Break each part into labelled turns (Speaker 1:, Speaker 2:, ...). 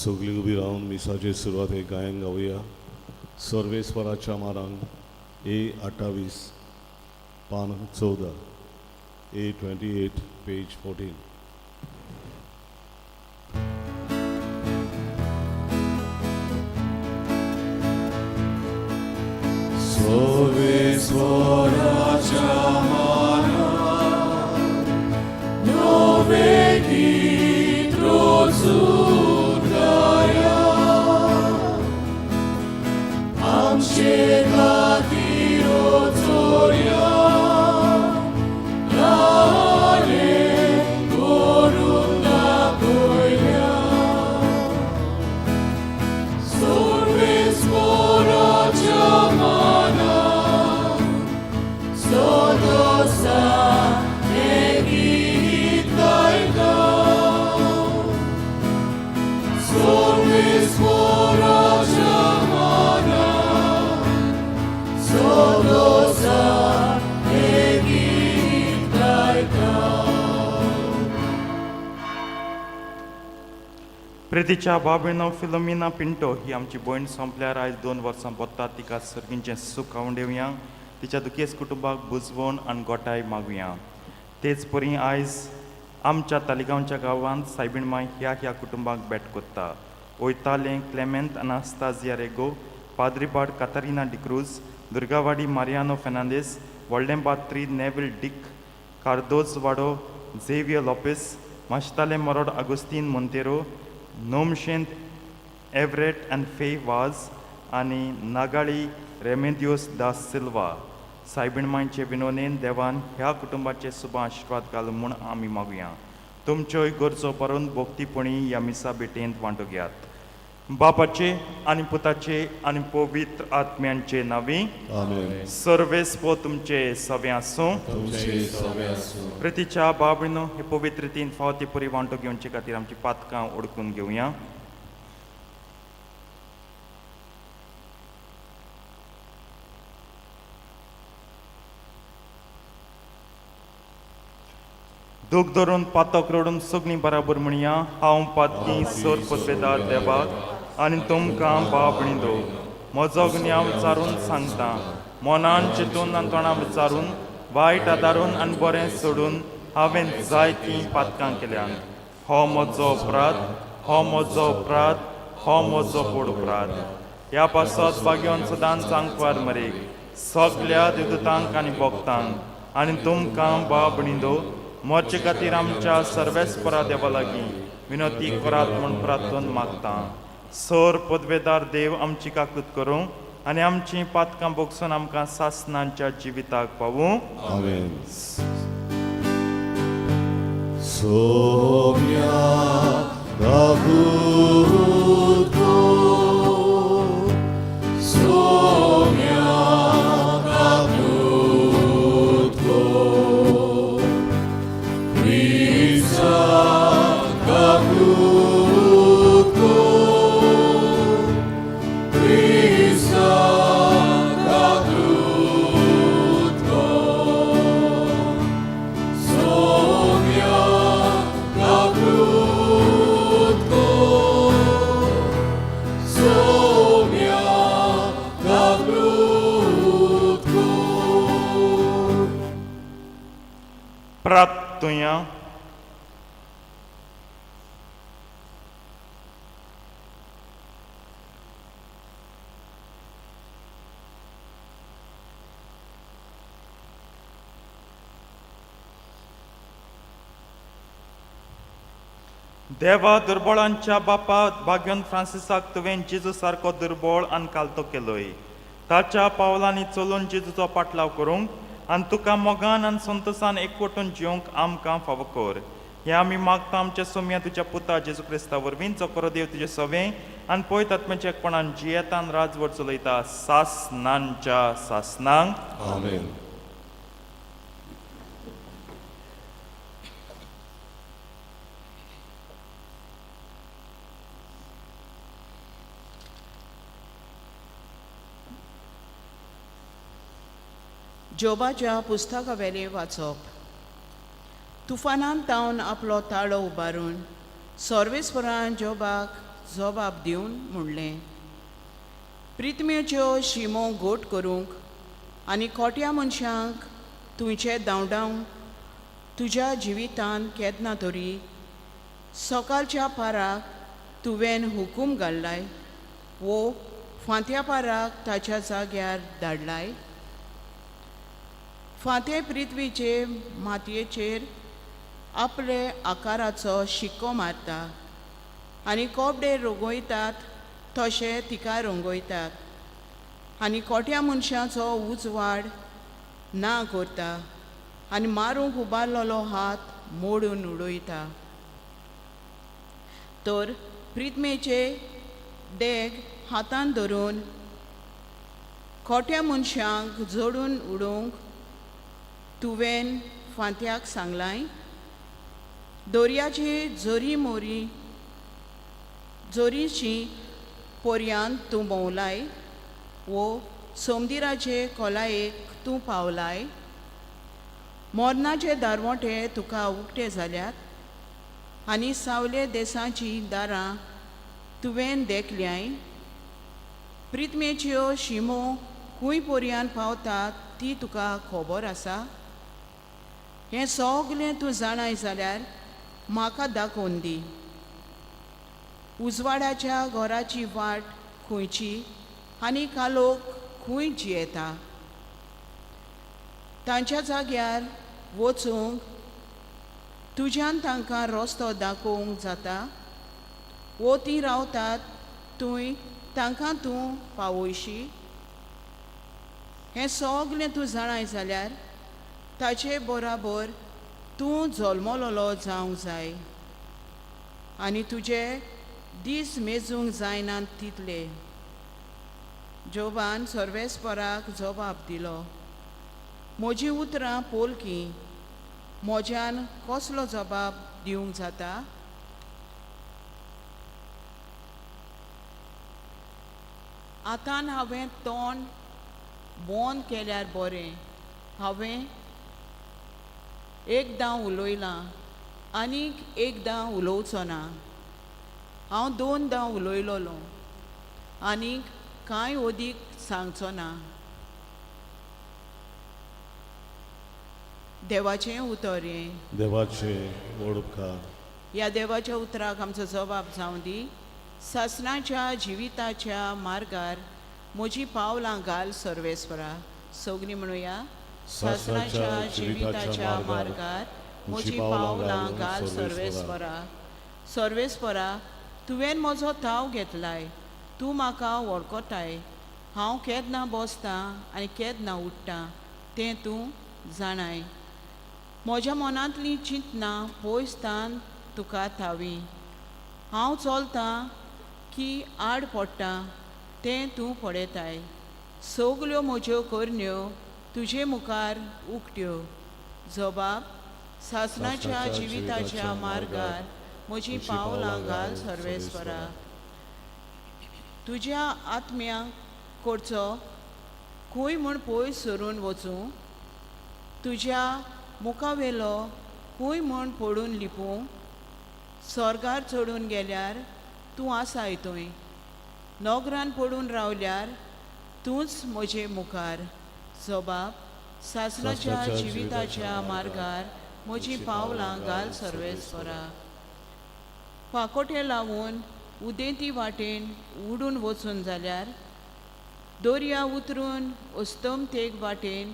Speaker 1: सगळीं उबी रावन मिसाचे सुरवातेक गायन गावया. सर्वेस्वराच्या मारांक, ए 28, पान 14, ए 28, पेज 14. सर्वेस्वराच्या मानान नवे गीत रोजून गाया, आमचे खातीर चोरया लाले करून दाखयल्या. सर्वेस्वराच्या मानान सदोसा हें गीत गायता. सर्वेस्वराच्या मानान सदोसा हें गीत गायता.
Speaker 2: प्रितीच्या बाबीनो, फिलोमिना पिंटो ही आमची भयण सोंपल्यार आयज 2 वर्सां पोत्ता. तिका सर्गींचें सूख आवंडेवया. तिच्या दुखेस्त कुटुंबाक बुजवण आनी गोठाय मागुया. तेच परी आयज आमच्या तालिगांवच्या गांवांत सायबीण माय ह्या ह्या कुटुंबाक भेट कोत्ता: वयतालें क्लेमेंत अनास्ताजिया रेगो, पाद्रीपाड कातारिना डिक्रूज, दुर्गावाडी मारियानो फेर्नांदीस, व्हडलें बात्री नेवील डीक, कार्दोज वाडो झेवियर लोपेस, माश्ताले मरोड आगुस्तीन मोंतेरो, नोमशेंत एवरेट आनी फे वाज आनी नागाळी रेमेदियोस दास सिल्वा. सायबीण मांयचे विनोनेन देवान ह्या कुटुंबाचे सुबा आशिर्वाद घालूं म्हूण आमी मागुया. तुमच्योय गरजो बरोवन भोक्तीपणी ह्या मिसा भेटेंत वांटो घेयात. बापाचे आनी पुताचे आनी पवित्र आत्म्यांचे नांवी.
Speaker 1: आमेन.
Speaker 2: सर्वेस्पो तुमचे सवे आसूं.
Speaker 1: तुमचे सवे आसूं.
Speaker 2: प्रितीच्या बाबीनो, हे पवित्र तीन फावती पुरी वांटो घेवचे खातीर आमची पातकां ओडकून घेवया. दूख धरून पातक रडून सगळीं बराबर म्हणया: हांव पातकी सोर पदवेदार देवाक आनी तुमकां बाबणी दो म्हजो गुन्यांव विचारून सांगता. मनान चिंतून आनी तोंडां विचारून, वायट आदारून आनी बरें सोडून हांवें जायतीं पातकां केल्यांत. हो म्हजो अपराध, हो म्हजो अपराध, हो म्हजो पोड अपराध. ह्या पासत बागेवन सदांच आंकवार मरेक, सगल्या देवदूतांक आनी भक्तांक आनी तुमकां बाबणी दो मरचे खातीर आमच्या सर्वेस्परा देवा लागीं विनवती करात म्हूण प्रार्थन मागता. सर पदवेदार देव आमची काकूत करूं आनी आमची पातकां भोगसून आमकां सासनांच्या जिविताक पावूं.
Speaker 1: आमेन. सोम्या काकुत कर, सोम्या काकुत कर, क्रिस्ता काकुत कर, क्रिस्ता काकुत कर, सोम्या काकुत कर, सोम्या काकुत कर.
Speaker 2: प्रार्थुया. देवा, दुर्बळांच्या बापा, भाग्योन फ्रांसिसाक तुवें जेजू सारको दुर्बळ आनी कालतो केलोय. ताच्या पावलांनी चलून जेजूचो पाटलाव करूंक आनी तुका मोगान आनी संतोसान एकवटून जिवंक आमकां फावो कर. हें आमी मागता आमच्या सोम्या तुज्या पुता जेजू क्रिस्ता वरवीं, जो करो देव तुजें सवें आनी पयत आत्म्याच्या एकपणान जियेतान राजवट चलयता सासनांच्या सासनांक.
Speaker 1: आमेन.
Speaker 3: जोबाच्या पुस्तकावेलें वाचप. तुफानान तावन आपलो ताळो उबारून सर्वेस्वरान जोबाक जबाब दिवन म्हणलें, प्रितमेच्यो शिमो गोट करूंक आनी खोट्या मनशांक तुमचे धांवडावंक तुज्या जिवितान केन्ना तरी सकाळच्या पाराक तुवें हुकूम घाल्लाय वो फांत्या पाराक ताच्या जाग्यार धाडलाय. फांते पृथ्वीचे मातयेचेर आपले आकाराचो शिक्को मारता आनी कोबडे रंगयतात तशे तिका रंगयतात आनी कोट्या मनशाचो उजवाड ना करता आनी मारूंक उबारलेलो हात मोडून उडयता. तर प्रितमेचे देग हातान धरून खोट्या मनशांक जोडून उडोवंक तुवें फांत्याक सांगलाय. दर्याची जोरी मोरी जोरीची पोरयान तूं भोंवलाय वो सोमदिराचे खोलायेक तूं पावलाय. मोरनाचे दारवोंटे तुका उक्ते जाल्यात आनी सावले देसाची दारां तुवें देखल्याय. प्रितमेच्यो शिमो खूंय पोरयान पावतात ती तुका खबर आसा. हें सगलें तूं जाणाय जाल्यार म्हाका दाखोवन दी. उजवाडाच्या घराची वाट खंयची आनी कालोख खूंय जियेता. तांच्या जाग्यार वचूंक तुज्यान तांकां रस्तो दाखोवंक जाता वो तीं रावतात थंय तांकां तूं पावयशी. हें सगलें तूं जाणाय जाल्यार ताचे बराबर तूं जल्मलोलो जावंक जाय आनी तुजे दीस मेजूंक जायना तितले. जोबान सर्वेस्पराक जबाब दिलो, म्हजीं उतरां पोलकी, म्हज्यान कसलो जबाब दिवंक जाता? आतां हांवें तोंड बंद केल्यार बरें. हांवें एकदां उलयलां आनीक एकदां उलोवचो ना. हांव दोनदां उलयलोलो आनीक कांय अदीक सांगचो ना. देवाचें उतर हें.
Speaker 1: देवाचे व्हड उपकार.
Speaker 3: ह्या देवाच्या उतराक आमचो जबाब जावं दी. सासणाच्या जिविताच्या मार्गार म्हजी पावलां घाल सर्वेस्वरा. सगळीं म्हणुया, सासणाच्या जिविताच्या मार्गार म्हजी पावलां घाल सर्वेस्वरा. सर्वेस्वरा, तुवें म्हजो थाव घेतलाय, तूं म्हाका वळखताय. हांव केन्ना बसतां आनी केन्ना उठ्ठां तें तूं जाणाय. म्हज्या मनांतलीं चिंतनां पयस तान तुका थावी. हांव चलतां की आड पडटा तें तूं पळयताय. सगल्यो म्हज्यो करण्यो तुजे मुखार उकट्यो. जबाब सासणाच्या जिविताच्या मार्गार म्हजी पावलां घाल सर्वेस्वरा. तुज्या आत्म्याक करचो खंय म्हूण पयस सरून वचूं, तुज्या मुखावेलो खंय म्हूण पडून लिपूं. स्वर्गार चडून गेल्यार तूं आसाय थंय, नोगरान पडून रावल्यार तूंच म्हजे मुखार. जबाब सासणाच्या जिविताच्या मार्गार म्हजी पावलां घाल सर्वेस्वरा. फाकोटे लावन उदेंती वाटेन उडून वचून जाल्यार, दर्या उतरून अस्तमतेक वाटेन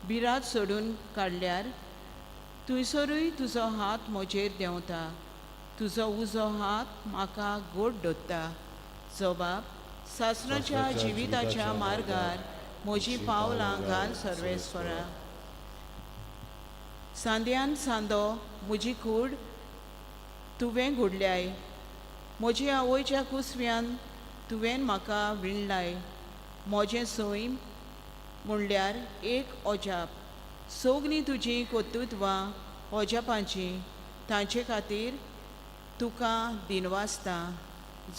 Speaker 3: बिरात सोडून काडल्यार, थंयसरूय तुजो हात म्हजेर देंवता, तुजो उजो हात म्हाका गोड धरता. जबाब सासणाच्या जिविताच्या मार्गार म्हजी पावलां घाल सर्वेस्वरा. सांद्यान सांदो म्हजी कूड तुवें घडल्याय, म्हजी आवयच्या कुसव्यान तुवें म्हाका विणलाय. म्हजें सैम म्हणल्यार एक अजाप, सगलीं तुजीं कर्तृत्वां अजापांचीं, तांचे खातीर तुका दिनवासता.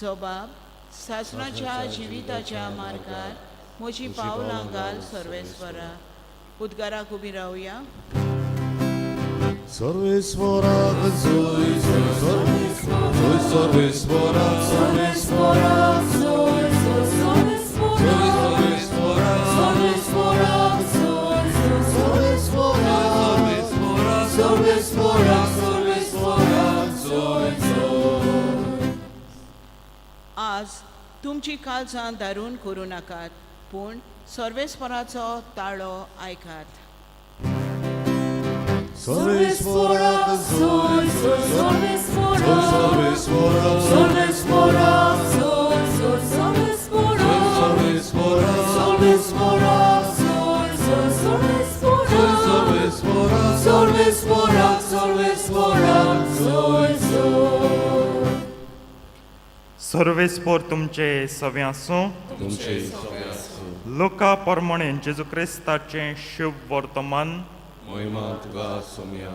Speaker 3: जबाब सासणाच्या जिविताच्या मार्गार म्हजी पावलां घाल सर्वेस्वरा. उद्गाराक उबी रावया.
Speaker 1: सर्वेस्वराक जय जय सर्वेस्वराक. सर्वेस्पोरा,
Speaker 4: सर्वेस्पोरा, सोय, सोय, सर्वेस्पोरा, सर्वेस्पोरा, सोय, सोय, सर्वेस्पोरा, सर्वेस्पोरा, सर्वेस्पोरा, सोय, सोय.
Speaker 3: आज तुमची काळजां दारून करूं नाकात, पूण सर्वेस्पराचो ताळो आयकात.
Speaker 4: सर्वेस्पोरा, सोय, सोय, सर्वेस्पोरा, सर्वेस्पोरा, सोय, सोय, सर्वेस्पोरा, सर्वेस्पोरा, सोय, सोय, सर्वेस्पोरा, सर्वेस्पोरा, सर्वेस्पोरा, सोय, सोय.
Speaker 2: सर्वेस्पोर तुमचे सवे आसूं.
Speaker 1: तुमचे
Speaker 2: लोका प्रमाणे जेजू क्रिस्ताचें शुभ वर्तमान.
Speaker 1: महिमा तुका सोम्या.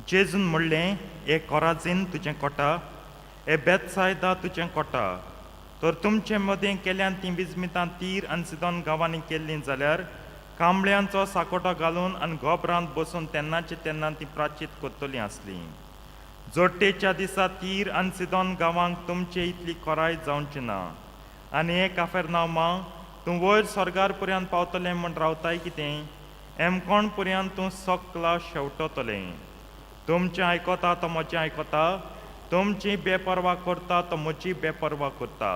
Speaker 2: जेजून म्हणलें, हे कोराजीन तुजें कोटा, हे बेतसायदा तुजें कोटा, तर तुमचे मदें केल्यान तीं विस्मितां तीर आनी सिदोन गांवांनी केल्लीं जाल्यार कांबळ्यांचो साकोटो घालून आनी गोबरांत बसून तेन्नाचे तेन्ना ती प्राचीत करतलीं आसलीं. जोडटेच्या दिसा तीर आनी सिदोन गांवांक तुमचे इतली कोराय जावची ना. आनी हे काफेरनामा, तूं वयर स्वर्गार पर्यंत पावतलें म्हूण रावताय कितें? एमकोण पर्यंत तूं सकला शेवटतलें. तुमचें आयकता तो म्हजें आयकता, तुमची बेपर्वा करता तो म्हजी बेपर्वा करता,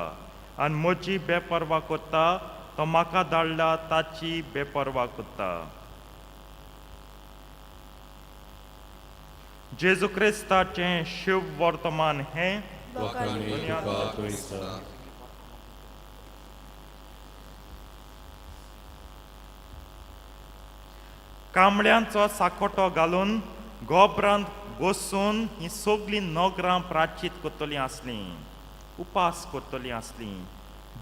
Speaker 2: आनी म्हजी बेपर्वा करता तो म्हाका धाडला ताची बेपर्वा करता. जेजू क्रिस्ताचें शुभ वर्तमान हें.
Speaker 1: वाखाणणी तुका क्रिस्ता.
Speaker 2: कांबळ्यांचो साकोटो घालून गोबरांत बसून हीं सगलीं नगरां प्राचीत करतलीं आसलीं, उपास करतलीं आसलीं,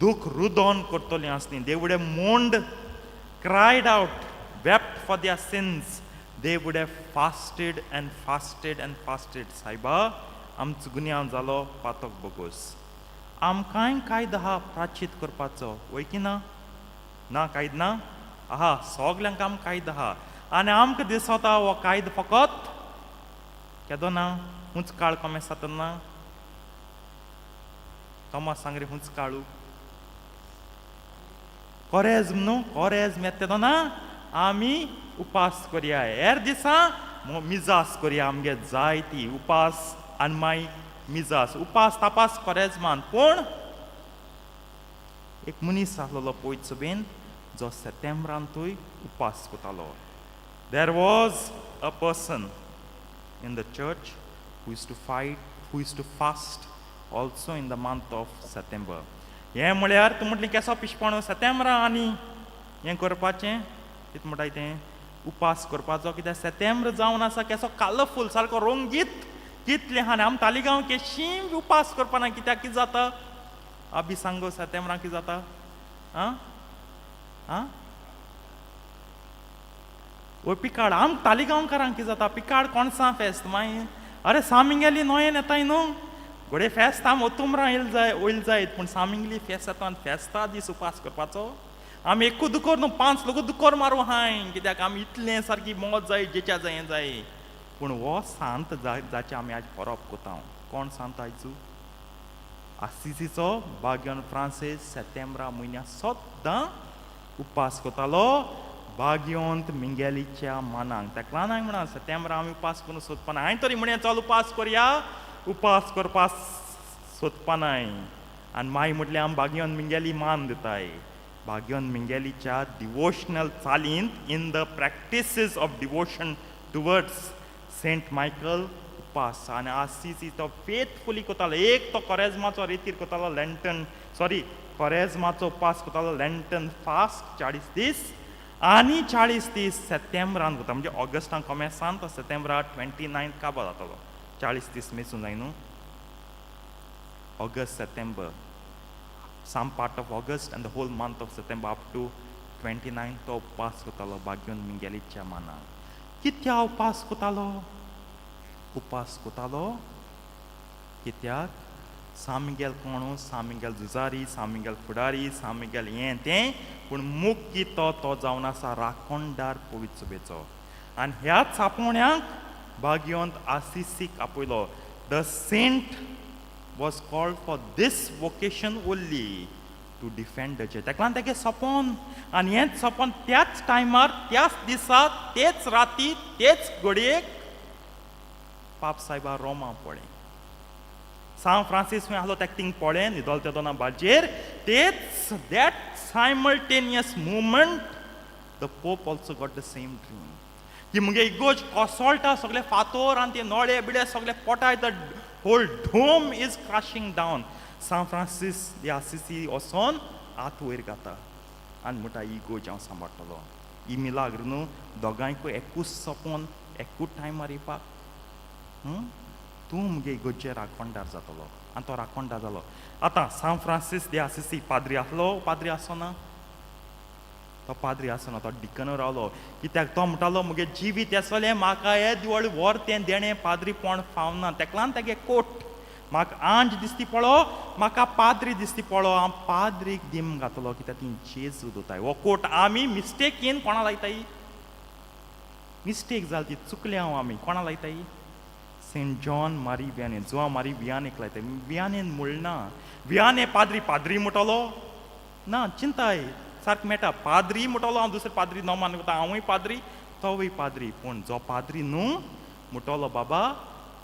Speaker 2: दूख रुदोन करतलीं आसलीं. They would have mourned, cried out, wept for their sins. They would have fasted and fasted and fasted. सायबा, आमचो गुन्यांव जालो, पातक बोगोस. आमकांय कायदो आहा प्राचीत करपाचो, वय की ना? ना कायद ना आहा, सगल्यांक आम कायदो आहा. आनी आमकां दिसता हो कायदो फकत केदो ना, हुंच काळ कोमेस जाता ना. तोमास सांग रे, हुंच काळू कोरेज्म न्हू, कोरेज्म येता तेन्ना आमी उपास करया, हेर दिसा मिजास करया. आमगे जाय ती उपास आनी मागीर मिजास, उपास तापास कोरेज्मान. पूण एक मनीस आसलेलो पयत सभेन जो सेतेंब्रांतूय उपास करतालो. There was a person in the church who used to fight, who used to fast also in the month of September. हें म्हळ्यार तूं म्हटलें केसो पिशपण सेतेंब्रा आनी हें करपाचें, कितें म्हणटाय तें, उपास करपाचो, कित्याक सेतेंब्र जावन आसा केसो कलरफूल, सारको रंगीत कितलें आहा. आनी आम तालिगांव केशीं उपास करपाना, कित्याक कितें जाता अभी सांगो, सेतेंब्रा कितें जाता? आं आं ओ पिकाड आम तालिगांवकारांक कितें जाता, पिकाड कोणसां फेस्त. मागीर अरे सामिंगेली नोयेन येताय न्हू, घोडये फेस्त आम ओतुमरां येयल जाय वयल जायत, पूण सामिंगली फेस्त येता आनी फेस्ता दीस उपास करपाचो. आमी एकू दुकोर न्हू, पांच लोक दुकोर मारू हाय, कित्याक आमी इतलें सारकी मौज जाय, जेच्या जाय हें जाय. पूण हो सांत जाचें आमी आज परब कोता, कोण सांत आयजू? आसिसीचो बाग्योन फ्रांसीस सेतेंब्रा म्हयन्या सद्दां उपास करतालो बाग्योंत मिंगेलीच्या मानाक. ताका लागून हांवें म्हणा सेतेंब्रा आमी उपास करूंक सोदपाना. हांवें तरी म्हणया चल उपास करया, उपास करपा सोदपानाय. आनी मागीर म्हटलें आमी बाग्योन मिंगेली मान दिताय. बाग्योन मिंगेलीच्या डिवोशनल चालींत, in the practices of devotion towards Saint Michael, उपास. आनी आसिसी तो फेथफुली करतालो. एक तो कोरेजमाचो रेतीर करतालो लॅन्टन, सॉरी, कोरेजमाचो उपास करतालो, लॅन्टन फास्ट 40 दीस, आनी 40 दीस सेप्टेंबरान करता, म्हणजे ऑगस्टान कोमेसान तो सेप्टेंबरा 29 काबार जातालो. 40 दीस मेजून जाय न्हू, August, September, some part of August and the whole month of September up to 29 तो उपास करतालो बाग्योन मिंगेलीच्या मानाक. कित्या उपास करतालो? उपास करतालो कित्याक सामिगेल कोणू, सामिगेल झुजारी, सामिगेल फुडारी, सामिगेल हें तें, पूण मुख्य तो तो जावन आसा राखणदार पवित्र सभेचो. आनी ह्याच आपोवण्याक भाग्यवंत आसिसीक आपयलो. The saint was called for this vocation only, to defend the church. ताका लागून तेगे सपन आनी हेंच सपन त्याच टायमार, त्याच दिसा, तेच राती, तेच घडयेक पाप सायबा रोमा पळय. सांत फ्रांसीस खंय आसलो तेका थिंग पळय न्हिदोल ते दोना बाजेर. तेच that simultaneous moment the pope also got the same dream की मुगे इगोर्ज कोसळटा, सगळे फातोर आनी ते नळे बिळे सगळे पोटाय, the whole dome is crashing down. सांत फ्रांसीस दे आसिसी वचोन हात वयर घाता आनी म्हणटा, इगोर्ज हांव सांबाळटलो. ही मिलाग्र न्हू? दोगांयकूय एकूच सपन एकूच टायमार येवपाक. तूं मुगे इगोर्जे राखणदार जातलो. आनी तो राखणदार जालो. आतां सांत फ्रांसीस दे आसिसी पाद्री आसलो? पाद्री आसना तो, पाद्री आसना तो, डिकन रावलो. कित्याक तो म्हणटालो, मुगे जिवीत आसलें, म्हाका हे दिवळ व्हर तें देणें, पाद्रीपण फावना. तेका लागून तेगे कोट, म्हाका आंज दिसती पळो, म्हाका पाद्री दिसती पळो, हांव पाद्रीक दिम घातलो, कित्याक ती जेजू दोताय. हो कोट आमी मिस्टेकीन कोणा लायताय? मिस्टेक जाली ती, चुकले हांव. आमी कोणा लायताय? सेंट जॉन मारी वियाने, जुआ मारी वियानेक लायताय. वियानेन म्हणना, वियाने पाद्री पाद्री म्हणटलो ना. चिंताय सारकें मेळटा. पाद्री म्हणटलो, हांव दुसरे पाद्री नोमान वता, हांवूय पाद्री, तोवूय पाद्री. पूण जो पाद्री न्हू म्हणटलो, बाबा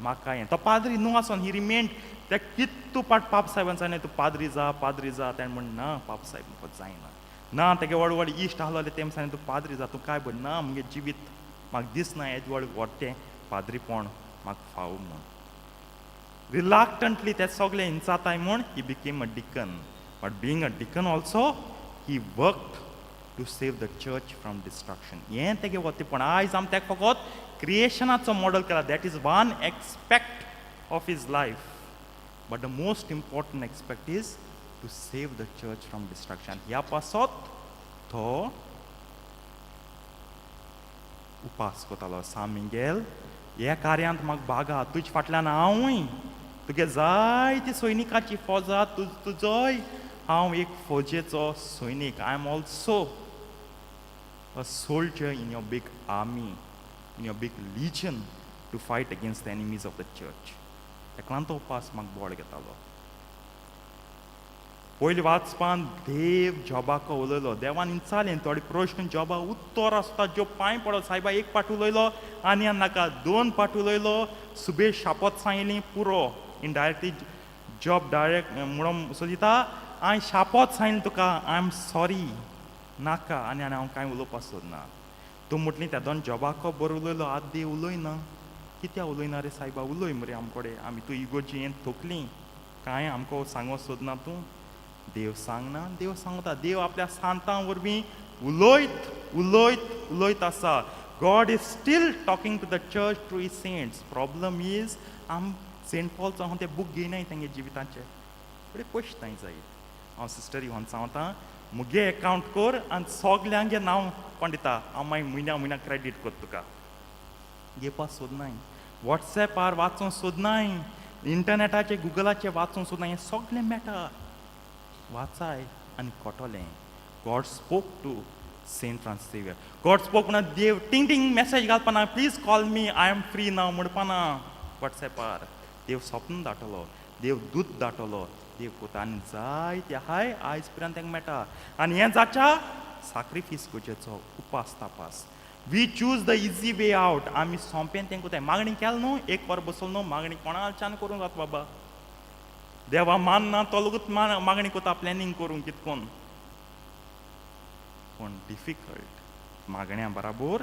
Speaker 2: म्हाका हें. तो पाद्री न्हू आसोन ही रिमेंट ते कित्तू पाट पाप साहेबान सांगलें, तूं पाद्री जा, पाद्री जा. तेणें म्हण, ना पाप साहेब, म्हाका जायना. ना, तेगे व्हड व्हड इश्ट आहलोले, तेम सांगलें, तूं पाद्री जा, तूं काय बरें. ना, मुगे जिवीत म्हाका दिसना येद व्हड व्हडटें पाद्रीपण म्हाका फावो म्हूण. रिलक्टंटली ते सगळे इंचाताय म्हूण he became a deacon. But being a deacon also he worked to save the church from destruction. हें तेगे वतीपण. आयज आमी तेका फकत क्रिएशनाचो मॉडल केला. That is one aspect of his life, but the most important aspect is to save the church from destruction. ह्या पासत तो उपास करतालो. सान मिगेल, ह्या कार्यांत म्हाका बागा, तुजे फाटल्यान हांवूय, तुगे जायती सैनिकाची फौजा, तुजोय हांव एक फौजेचो सैनीक. I am also a soldier in your big army, in your big legion to fight against the enemies of the church. ताका लागून तो उपास म्हाका बळ घेतालो. पयले वाचपान देव जॉबाक उलयलो. देवान इंचालें थोडे प्रश्न, जॉबा उत्तर आसता. ज्यो पांय पडलो, सायबा एक पाट उलयलो आनी आनी नाका. दोन पाट उलयलो, सुबेज शापत सांगली, पुरो. इनडायरेक्टली जॉब डायरेक्ट म्हणून सोदिता, हांवें शापोत सांगलें तुका, I am sorry, नाका आनी आनी हांव कांय उलोवपाक सोदना. तूं म्हटली, त्या दोन जॉबाको बरो उलयलो, आतां देव उलयना. कित्याक उलयना रे सायबा? उलय मरे आमकोडे. आमी तूं इगोर्जेंत थोकली, कांय आमकां सांगो सोदना तूं. देव सांगना, देव सांगता. देव आपल्या सांतां वरवीं उलयत उलयत उलयत आसा. God is still talking to the church through his saints. Problem is आम सेंट पॉलचो हांव ते बूक घेयनाय तेंगे जिविताचे फुडें पयशे नाय जायत. हांव सिस्टरी व्हरून सांगता, मुगे एकावंट कर आनी सगल्यांगे नांव कोण दिता, हांव मागीर म्हयन्या म्हयन्या क्रेडीट करता तुका. घेवपाक सोदनाय, वॉट्सॅपार वाचूंक सोदनाय, इंटरनॅटाचेर गुगलाचेर वाचूंक सोदनाय. हें सगळें मेळटा, वाचाय आनी कळटलें. God spoke to Saint Francis Xavier. God spoke म्हणून देव टिंग टिंग मॅसेज घालपाना, "Please call me, I am free now" म्हणपाना. वॉट्सॅपार देव स्वप्न धाडटलो, देव दूत धाडटलो, देव कोता आनी जायते हाय आयज पर्यंत तांकां मेळटा. आनी हें जाच्या साक्रिफीस करचेचो, उपास tapas. We choose the easy way out. आमी सोंपें तें कोताय. मागणी केल न्हू, एक वर बसलो न्हू, मागणी कोणाच्यान करूंक जाता बाबा. देवा मानना तो लोकूच मागणी कोता, प्लॅनिंग करूंक कितकोन. पूण डिफिकल्ट मागण्या बराबर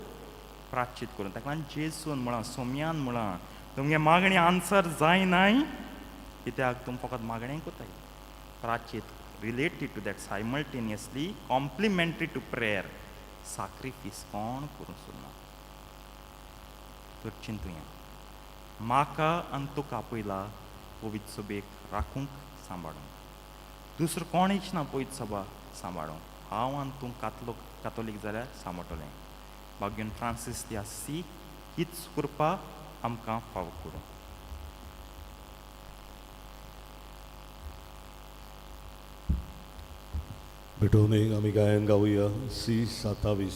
Speaker 2: प्राचित करून. ताका लागून जेजून म्हळां, सोमयान म्हळां, तुमगे मागणी आन्सर जायनाय कित्याक तुमी फकत मागणें कोताय. प्राचित related to that, simultaneously complementary to prayer, sacrifice कोण करूंक सोदना. तर चिंतुया, म्हाका आनी तुका आपयला पवित्र सभेक राखूंक, सांबाळूंक. दुसरो कोणूच ना पवित्र सभा सांबाळूंक. हांव आनी तूं कातलो कातोलीक जाल्यार सांबाळटलें. भाग्यन फ्रांसीस दी आसी हीच कृपा आमकां फावो करूं.
Speaker 1: भेटोवन आमी गायन गावया सी 27,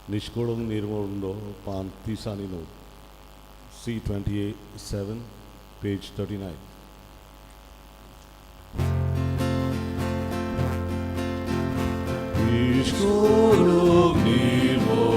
Speaker 1: निश्कोळूंक निर्मोंडो, पान 39. C 27, page 39. ইস্করুক নির্মল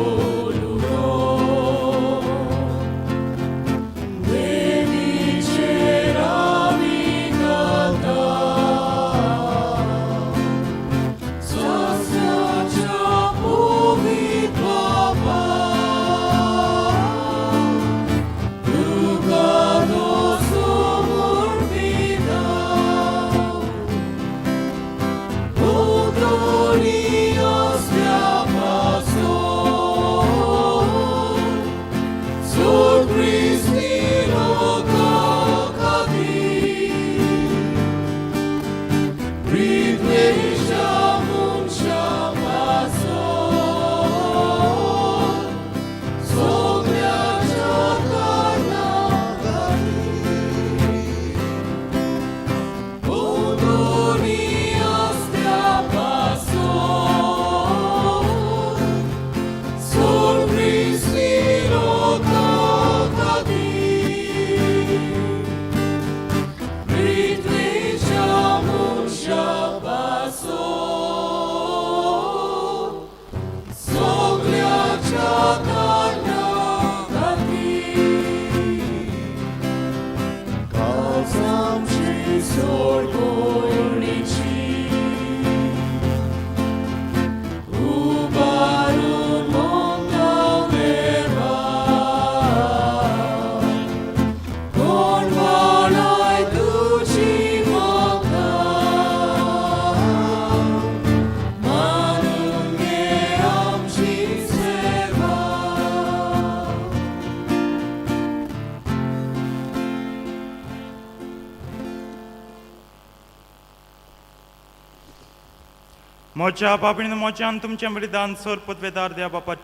Speaker 2: म्हज्या बाबीन म्हज्यान तुमचें बलिदान सर पदवेदार देवा बापा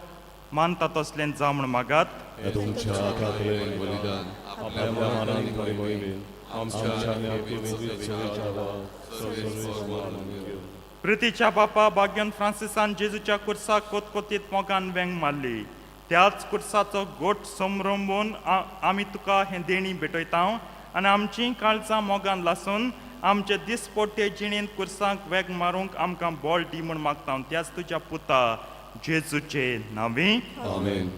Speaker 2: मानता तसलें जावं म्हूण मागात.
Speaker 1: हे तुमच्या हातांतलें बलिदान आपल्या मानान मोहिमेन आमच्या आनी आपल्या सर्वेस्पराक घेवन.
Speaker 2: प्रितीच्या बापा भाग्यन फ्रांसिसान जेजूच्या कुर्साक कोतकोतीत मोगान वेंग मारली. त्याच कुर्साचो गोट समरंबून आमी तुका हें देणी भेटयता आनी आमचीं काळजां मोगान लासून आमचे दिसपोट्टे जिणेंत कुर्साक वेग मारूंक आमकां बळ दी म्हूण मागता. त्याच तुज्या पुता जेजूचे नांवी.
Speaker 1: आमेन.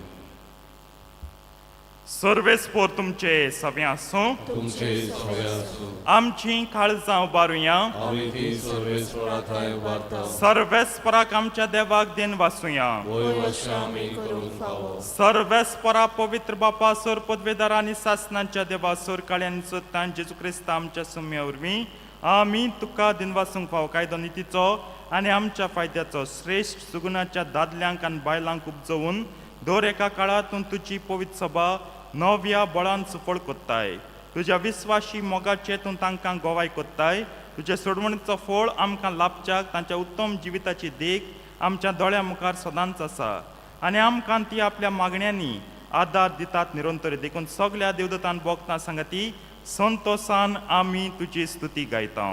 Speaker 2: सर्वेस्पोर तुमचे सगळें आसूं.
Speaker 1: तुमचे सगळे आसूं.
Speaker 2: आमचीं काळजां उबारुया.
Speaker 1: आमी ती सर्वेस्परा थंय उबारता.
Speaker 2: सर्वेस्पराक आमच्या देवाक देन वासुया.
Speaker 1: वय वर्षा आमी करूंक फावो.
Speaker 2: सर्वेस्परा पवित्र बापा सर पदवेदार आनी सासनाच्या देवा सर काळ्यान सोदतान जेजू क्रिस्ता आमच्या सुम्या वरवीं आमी तुका दिनवासूंक फावो. कायदो नितीचो आनी आमच्या फायद्याचो श्रेश्ठ सुगुणाच्या दादल्यांक आनी बायलांक उपजोवन दर एका काळांत तुजी पवित्र सभा नव्या बळान सुफळ कोत्ताय. तुज्या विस्वाशी मोगाचे तूं तांकां गोवाय कोत्ताय. तुज्या सोडवणीचो फळ आमकां लाभच्याक तांच्या उत्तम जिविताची देख आमच्या दोळ्या मुखार सदांच आसा आनी आमकां ती आपल्या मागण्यांनी आदार दितात निरंतर. देखून सगल्या देवदतान भोगता सांगती संतोसान आमी तुजी स्तुती गायता.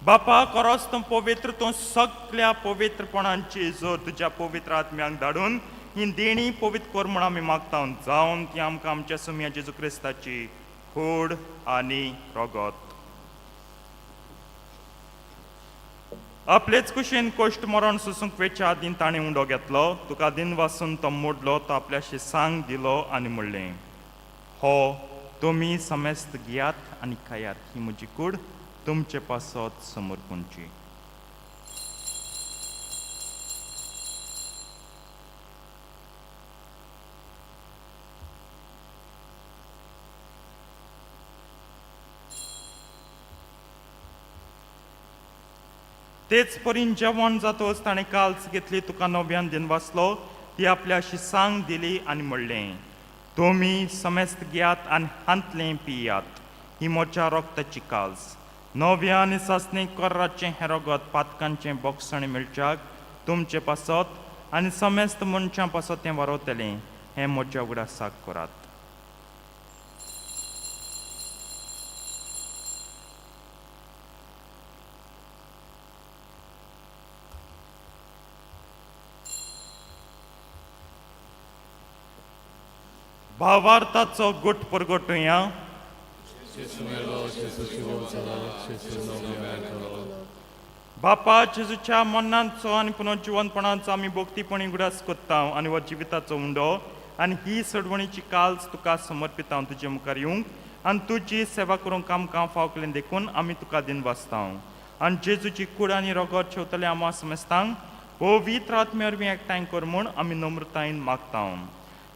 Speaker 2: बापा कोरोस तूं पवित्र, तूं सगल्या पवित्रपणांची जोर तुज्या पवित्र आत्म्यांक धाडून ही देणी पवित्र कर म्हूण आमी मागता. जावन ती आमकां आमच्या सुम्या जेजू क्रिस्ताची कूड आनी रगत आपलेच कुशीन कोश्ट मरण सोसूंक वेच्या आदीं ताणें उंडो घेतलो. तुका दिन वासून तो मोडलो, तो आपल्याशी सांग दिलो आनी म्हणलें, हो तुमी समेस्त घेयात आनी खायात, ही म्हजी कूड तुमचे पासत समर्पूणची. तेच परीन जेवण जातच ताणें काल्स घेतली, तुका नव्यान दिन वाचलो, ती आपल्या शिसांक दिली आनी म्हणलें, तुमी समेस्त घेयात आनी हांतलें पियात, ही म्हज्या रोगताची काल्स, नव्या आनी सासणी कराचें हें रगत पातकांचें बोगसण मेळच्याक तुमचे पासत आनी समेस्त मनशां पासत तें वारवतलें, हें म्हज्या उगडासाक करात. भावार्थाचो गुट परगटुया. बापा, जेजूच्या मरणाचो आनी पुनर्जिवनपणाचो आमी भक्तीपणी उगडास करता आनी हो जिविताचो उंडो आनी ही सडवणीची काल्स तुका समर्पिता. तुजे मुखार येवंक आनी तुजी सेवा करूंक आमकां फाव केलें देखून आमी तुका दिन वाचता. आनी जेजूची कूड आनी रगत शेवतले आमा समेस्तांक पवित्र आत्म्या वरवीं एकठांय कर म्हूण आमी नम्रतायेन मागता.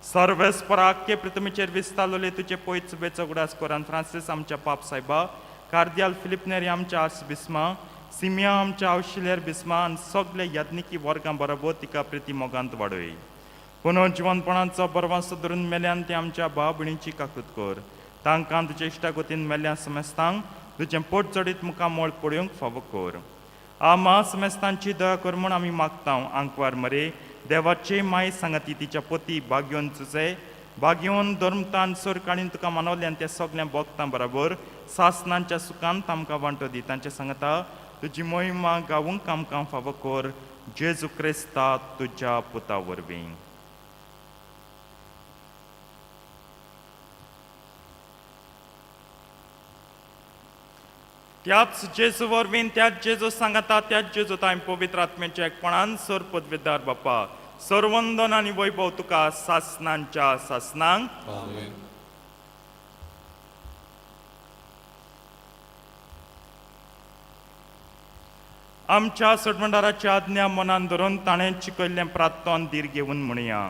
Speaker 2: सर्वेस्पराके पृथ्वीचेर विस्तारलेले तुजे पयच बेचो उगडास कर आनी फ्रांसीस आमच्या पाप सायबा, कार्दियाल फिलीप नेरी आमच्या आर्स बिस्मा, सिमिया आमच्या आवशिलेर बिस्मा आनी सगळे याज्ञिकी वर्गां बरोबर तिका प्रिती मोगांत वाडय. पुनर्जिवनपणाचो बरवासो धरून मेल्यान ते आमच्या भाव भयणीची काकूत कर. तांकां तुजे इश्टागतीन मेल्ल्या समेस्तांक तुजें पोट चडीत मुखामळ पळोवंक फावो कर. आमा समेस्तांची दया कर म्हूण आमी मागता. आंकवार मरे देवाचे माय सांगाती तिच्या पती भाग्योन तुजे भाग्योन धर्मतान सर काडीन तुका मानवल्यान त्या सगळ्या भोगतां बराबर सासनांच्या सुखान तांकां वांटो दी. तांचे सांगता तुजी मोहिमा गावूंक आमकां फावो कर, जेजू क्रिस्ता तुज्या पुता वरवीं. त्याच जेजू वरवीं, त्याच जेजू सांगता, त्याच जेजू तांय पवित्र आत्म्याच्या एकपणान सर पदवेदार बापा, सर्वंदन आनी वैभव तुका सासनांच्या सासनांक.
Speaker 1: आमेन.
Speaker 2: आमच्या सटमंडाराची आज्ञा मनान धरून ताणें शिकयल्लें प्रार्थन धीर घेवन म्हणया.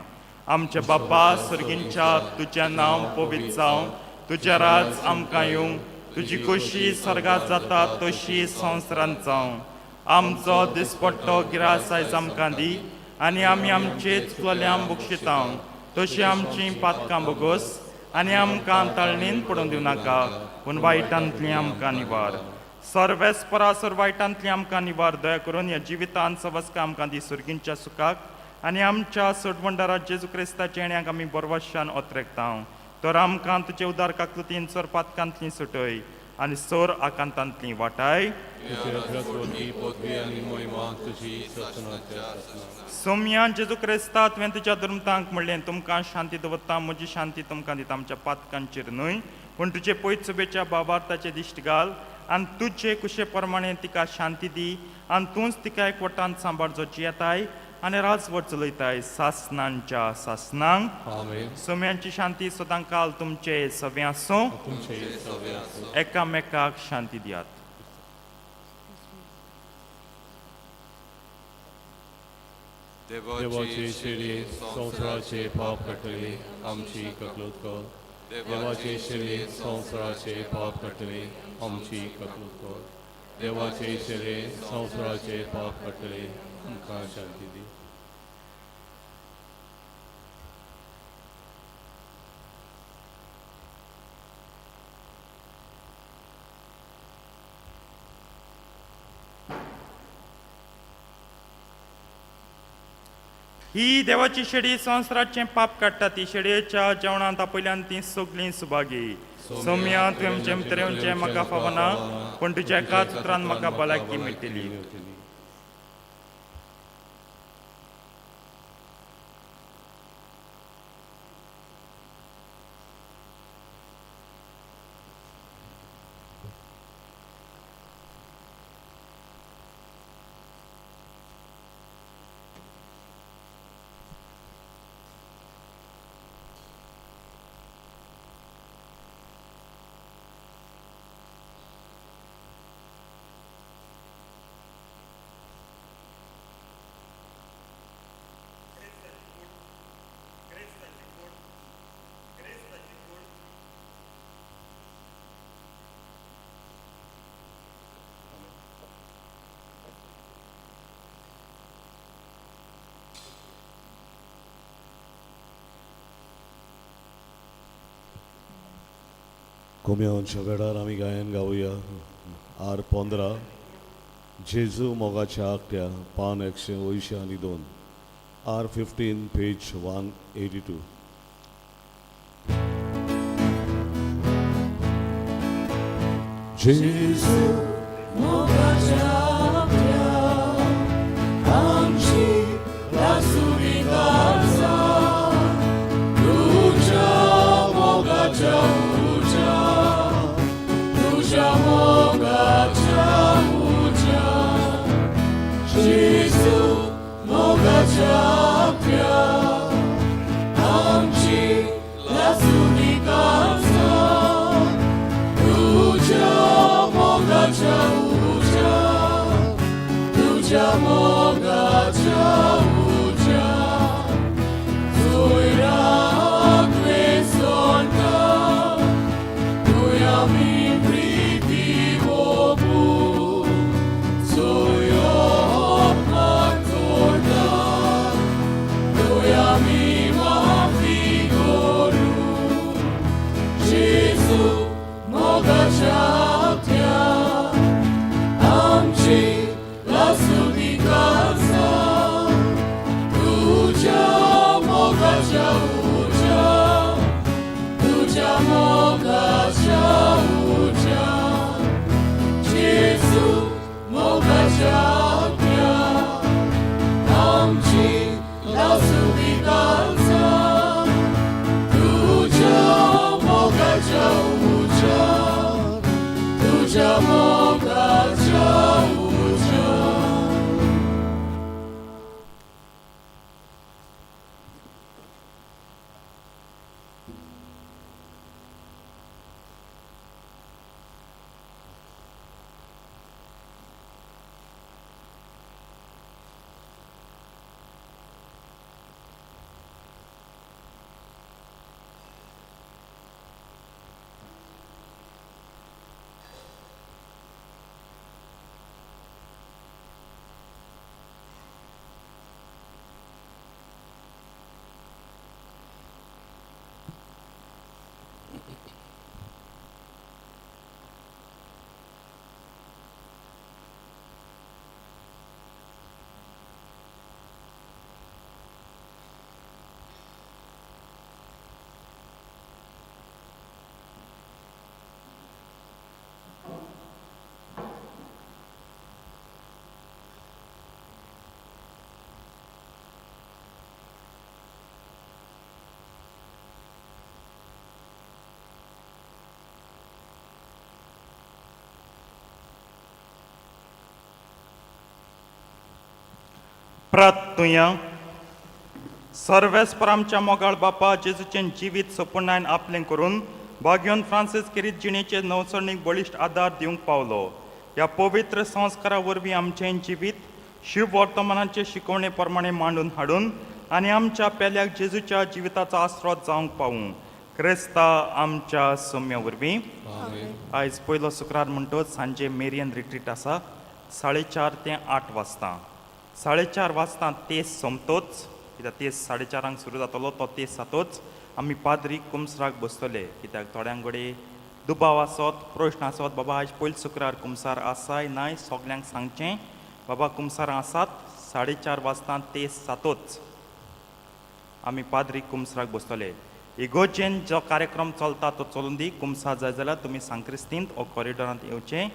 Speaker 2: आमचे बापा सर्गींच्या, तुजें नांव पवित्र जावं, तुजें राज आमकां येवं, तुजी खोशी सर्गात जाता तशी संवसारांत जावं. आमचो दिसपट्टो गिरास आयज आमकां दी आनी आमी आमचे चुकलेल्यांक बक्षिता तशी आमची पातकां बोगोस आनी आमकां ताळणीन पडून दिवं नाका, पूण वायटांतली आमकां निवार. सर्वेस्परा सर वायटांतली आमकां निवार. दया करून ह्या जिवितांत सवस्का आमकां दी सर्गींच्या सुखाक आनी आमच्या सोडवंडारा जेजू क्रिस्ताच्या येण्याक आमी बरवशान ओतरेकता. तर आमकां तुजे उदार काकृतीन सर पातकांतली सुटय आनी सोर आकांतांतली वाटाय. सोमया जेजू क्रिस्ता, तुवें तुज्या धर्मतांक म्हणलें, तुमकां शांती दवरता, म्हजी शांती तुमकां दिता. आमच्या पातकांचेर न्हय पूण तुजे पयत सुबेच्या बाबार्थाचे दिश्ट घाल आनी तुजे कुशे प्रमाणे तिका शांती दी आनी तूंच तिका एकवटान सांबाळ, जो जियेताय आनी राजवट चलयताय सासनांच्या सासनांक.
Speaker 1: आमेन.
Speaker 2: सोम्यांची शांती सदां काल तुमचे सगळें आसूं.
Speaker 1: तुमचे सगळे आसूं.
Speaker 2: एकामेकाक शांती दियात.
Speaker 1: देवाचे शिरे संवसाराचे पाप काडटले, आमची ककलूत कर. देवाचे शिरे संवसाराचे पाप काडटले, आमची ककलूत कर. देवाचे शिरे संवसाराचे पाप काडटले, आमकां शांती दी.
Speaker 2: ही देवाची शेडी संवसाराचें पाप काडटा. ती शेडयेच्या जेवणांत आपयल्यान ती सगळीं सुभागी. सोम्या, तुवें आमचें भितर येवचें म्हाका फावना, पूण तुज्या एकाच उतरान म्हाका भलायकी मेळटली.
Speaker 1: कोम्यांच्या वेळार आमी गायन गावया आर 15 जेजू मोगाच्या आकट्या पान 182 आर 15 पेज 182. जेजू
Speaker 4: मोगाच्या आपल्या आमची लासुनी काळजा तुझ्या मोगाच्या उज्या तुझ्या मोगाच्या उज्या जेजू मोगाच्या आपल्या आमची लासुनी काळजा तुझ्या मोगाच्या उज्या तुझ्या मोगाच्या उज्या सोयराक वेसणटा तुया मी प्रीती ओपू सोयोपमान जोडटा तुया मी माफी करू जेजू मोगाच्या आत्या आमची लासुनी काळजा तुझ्या मोगाच्या उज्या तुझ्या मोगाच्या उज्या जेजू मोगाच्या आत्या आमची लासुनी काळजा तुझ्या मोगाच्या उज्या तुझ्या मोगाच्या उज्या.
Speaker 2: प्रार्थुया. सर्वेस्पर आमच्या मोगाळ बापा, जेजूचें जिवीत सोपुणान आपलें करून भाग्योन फ्रांसीस खेरीत जिणेचे नवसरणीक बळिश्ट आदार दिवंक पावलो. ह्या पवित्र संस्कारा वरवीं आमचें जिवीत शिव वर्तमानाचे शिकवणे प्रमाणे मांडून हाडून आनी आमच्या पेल्याक जेजूच्या जिविताचो आस्रोत जावंक पावूं, क्रिस्ता आमच्या सोम्या वरवीं. आयज पयलो शुक्रार म्हणटच सांजे मेरियन रिट्रीट आसा 4:30 ते 8 वाजता. 4:30 वाजता तेस सोमतोच, कित्याक तेस 4:30 सुरू जातलो, तो तेस जातोच आमी पाद्री कुमसराक बसतले, कित्याक थोड्यांक कडेन दुबाव आसत, प्रश्न आसत, बाबा आयज पयलो शुक्रार कुमसार आसाय नाय. सगल्यांक सांगचें, बाबा कुमसारां आसात. 4:30 वाजता तेस जातोच आमी पाद्री कुमसराक बसतले. इगोर्जेन जो कार्यक्रम चलता तो चलून दी. कुमसार जाय जाल्यार तुमी सांक्रिस्तींत ओ कॉरिडोरांत येवचें,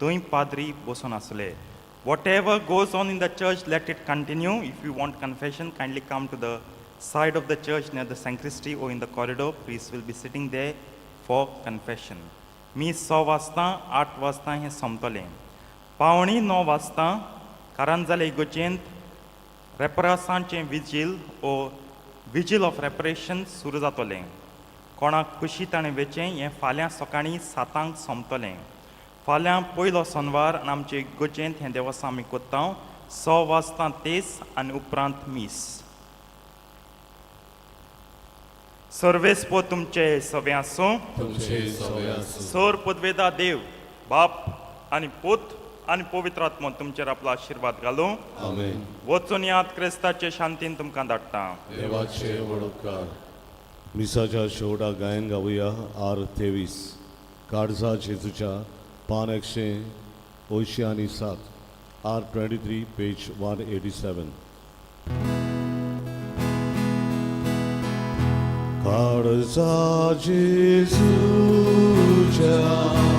Speaker 2: थंय पाद्री बसून आसले. Whatever goes on in the church, let it continue. If you want confession, kindly come to the side of the church near the sacristy or in the corridor. Priest will be sitting there for confession. मीस 6 वाजता, 8 वाजता हें सोंपतलें. 8:45 वाजता कारांजाले इगोर्जेंत रेपरासांचें vigil ओ vigil of reparation सुरू जातलें. कोणाक खुशी ताणें वेचें. हें फाल्यां सकाळीं 7 सोंपतलें. फाल्यां पयलो सोनवार आनी आमचे इगोर्जेंत हें देवस्तान आमी कोत्ता. 6 वाजता तेस आनी उपरांत मीस. सर्वेस्पोर तुमचे सगळे आसूं.
Speaker 1: तुमचे सगळे आसूं.
Speaker 2: सोर पदवेदा देव बाप आनी पूत आनी पवित्र आत्मो तुमचेर आपलो आशिर्वाद घालूं.
Speaker 1: आमेन.
Speaker 2: वचून यात, क्रिस्ताचे शांतीन तुमकां धाडटा.
Speaker 1: देवाचे वडोपकार. मिसाच्या शेवटाक गायन गावया आर 23. काळजा जेजूच्या पान 187, R 23, page 187. काळजा जेजूच्या.